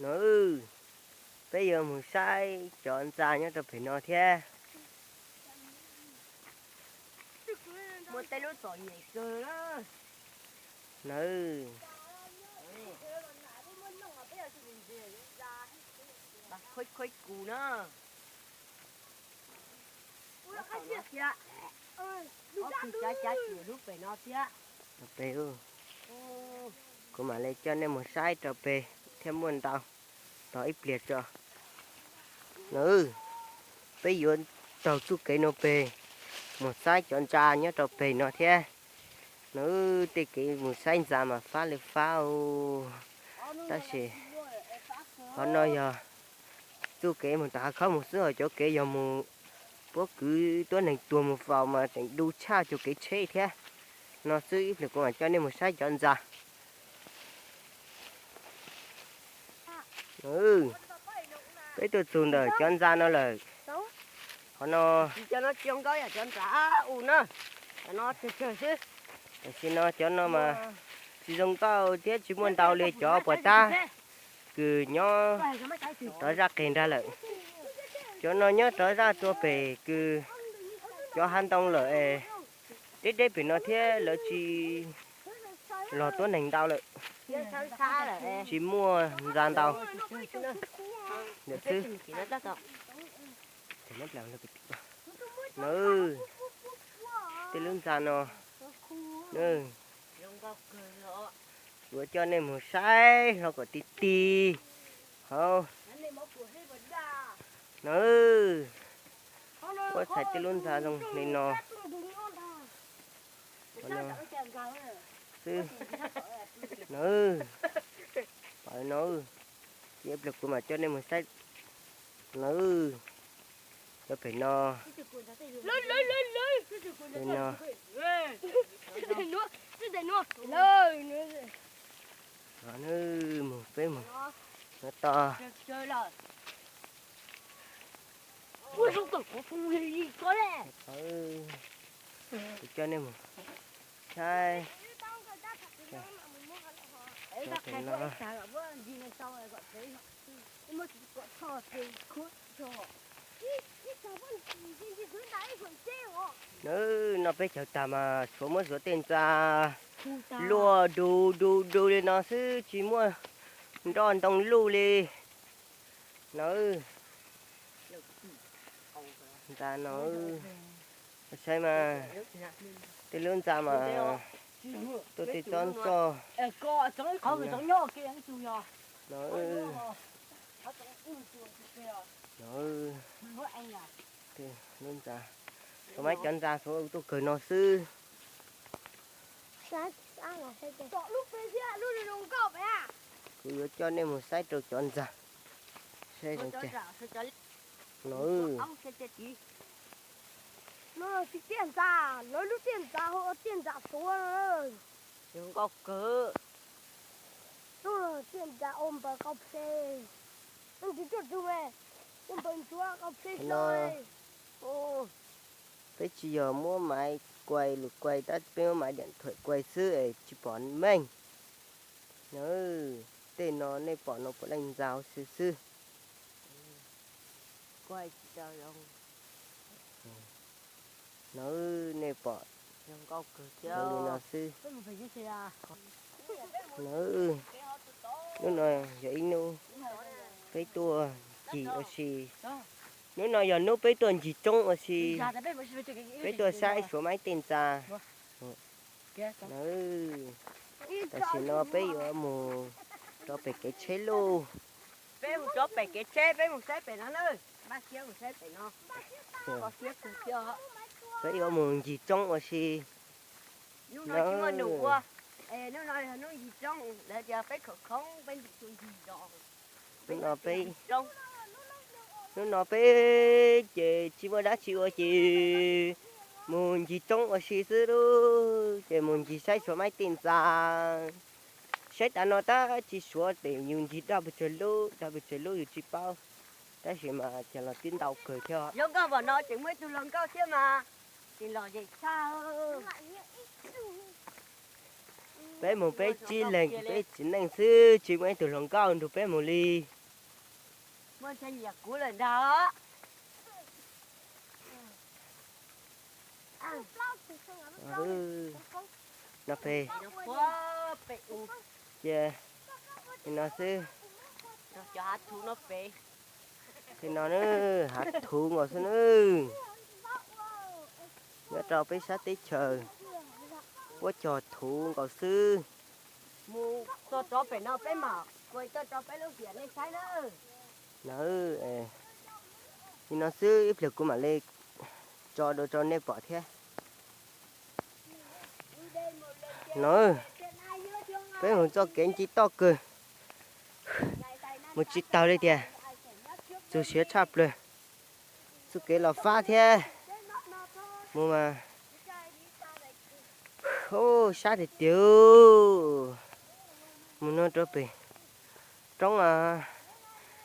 No, peb yuav mus saib cov ntxa nyob rau pem no thiab. Muaj tej lub txom nyem kawg na. Khuaib khuaib kus na. Ob tug cav cav cuam lub pem no thiab. Kuv mam li coj nej mus saib rau pem thiab muaj ntau. Tos ib pliag tso. No, peb yuav taug txoj kev no pem mus saib cov ntxa nyob rau pem no thiab. No, tej kev mus saib ntxa mas fab li fab, tab sis qhov no yog txoj kev mus tom hav khoob mus xwb, ho cov kev yog mus puab kwv tuab neeg tuag mus faus mas tseem du tshaj cov kev tsheb thiab. No xwb ib pliag kuv mam coj nej mus saib cov ntxa. Peb tuaj txug ntawm cov ntxa no lawm. Qhov no, tam sim no cov no mas tsis zoo nkauj thiab tsis muaj ntau li cov puas tab kws nyob rov zaj qis nrag lawm. Cov no nyob rov zaj tuaj pem kws cov hav ntoo lawm es deb deb pem no thiab lawv tsis los tuab neeg ntau lawm, tsis muaj ntxa ntau lawm xwb. No, tej lub ntxa no, yuav coj nej mus saib hlo kom ti ti. Hauv no, ua txhais tej lub ntxa zoo li no xwb. No, pom no, ib pliag kuv mam coj nej mus saib. No, cov pem no, pem no, mus peb mus no to. Kuv coj nej mus saib cov pem no. No, no peb chaw tag mas Suav muab Suav tej ntxa luaj du du du li no xwb, tsis muaj nroj ntoo luj li. No, ntxa no, saib mas, tej lub ntxa mas tuaj tej tsob ntsoj no. No, lub ntxa, kuv muab cov ntxa Suav tuaj kawg no xwb. Kuv yuav coj nej mus saib rau cov ntxa, saib zoo cas. No, no tiaj ntxa, lawv lub tiaj ntxa hu ua tiaj ntxa Suav. Zoo nkauj kawg. Lub tiaj ntxa ua npaws qau ples, ntws tuaj tug me, ua npaws ntsuav qau ples no. Peb tsis yog muab maiv kuais lus kuais tab peb muab maiv diam thuam kuais xwb es tsis pom meej. No, tej no nej pom no puav leej ntxa huv si xwb. No, nej pom zoo li no xwb. No, lub no yog ib hnub peb tuaj ncig ua si. Hnub no yog hnub peb tuaj ncig roob ua si, peb tuaj saib Suav maiv tej ntxa. No, tam sim no peb yuav mus rau pem kev tsheb lauj. Peb mus rau pem kev tsheb, peb mus saib pem no na. Npaj siab mus saib pem no. Peb yuav mus ncig roob ua si. Hnub no tsis muaj num ua, es hnub no yog hnub ncig roob, lawv tias peb khoom khoob peb ncig roob ncig zos. Hnub no peb, hnub no peb ces tsis muaj dab tsi ua ces mus ncig roob ua si xwb lauj, ces mus ncig saib Suav maiv tej ntxa. Saib tas no tab tsis suav tes yus ncig daj pes tsawg lub daj pes tsawg lub yus tsis paub, tab sis mas cas los twb ntau kawg thiab. Zoo nkauj npaum no tseem muaj ib tug hluas nkauj thiab mas, tseem lom zem tshaj. Peb mus peb tsib leeg, peb txiv neej xwb, tsis muaj ib tug hluas nkauj nrog peb mus li. No pem, cia li no xwb. Tej no na, hav thuv nkaus xwb na. Nyob rau peb sab teb chaws, puab cog thuv nkaus xwb. Mus txog rov pem no peb mam txog rau peb lub tiam nej saib na. No, li no xwb, ib pliag kuv mam li tso dua rau nej pom thiab. No, peb mus txoj kev nce toj kawg, mus tsis taug li tiag, txog siav tshaj plaws. Txoj kev los fab thiab, mus mas, u, sab tiag tiag. Mus no rau pem roob,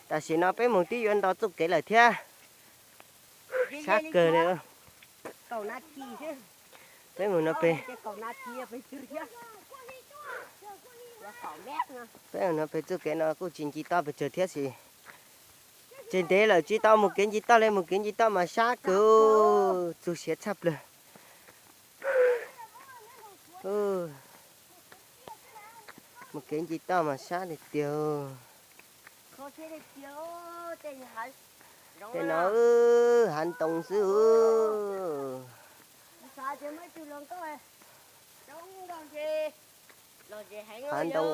tam sim no peb mus twb yuav nto txoj kev lawm thiab. Sab kawg li. Peb mus no pem, peb mus no pem txoj kev no kuj tsis nce toj pes tsawg thiab sis. Tseg ntev lawm tsis tau mus kev nce toj li, mus kev nce toj mas sab kawg, txog siav tshaj plaws. Mus kev nce toj mas sab tiag tiag. Tej no hav ntoo xwb. Hav ntoo.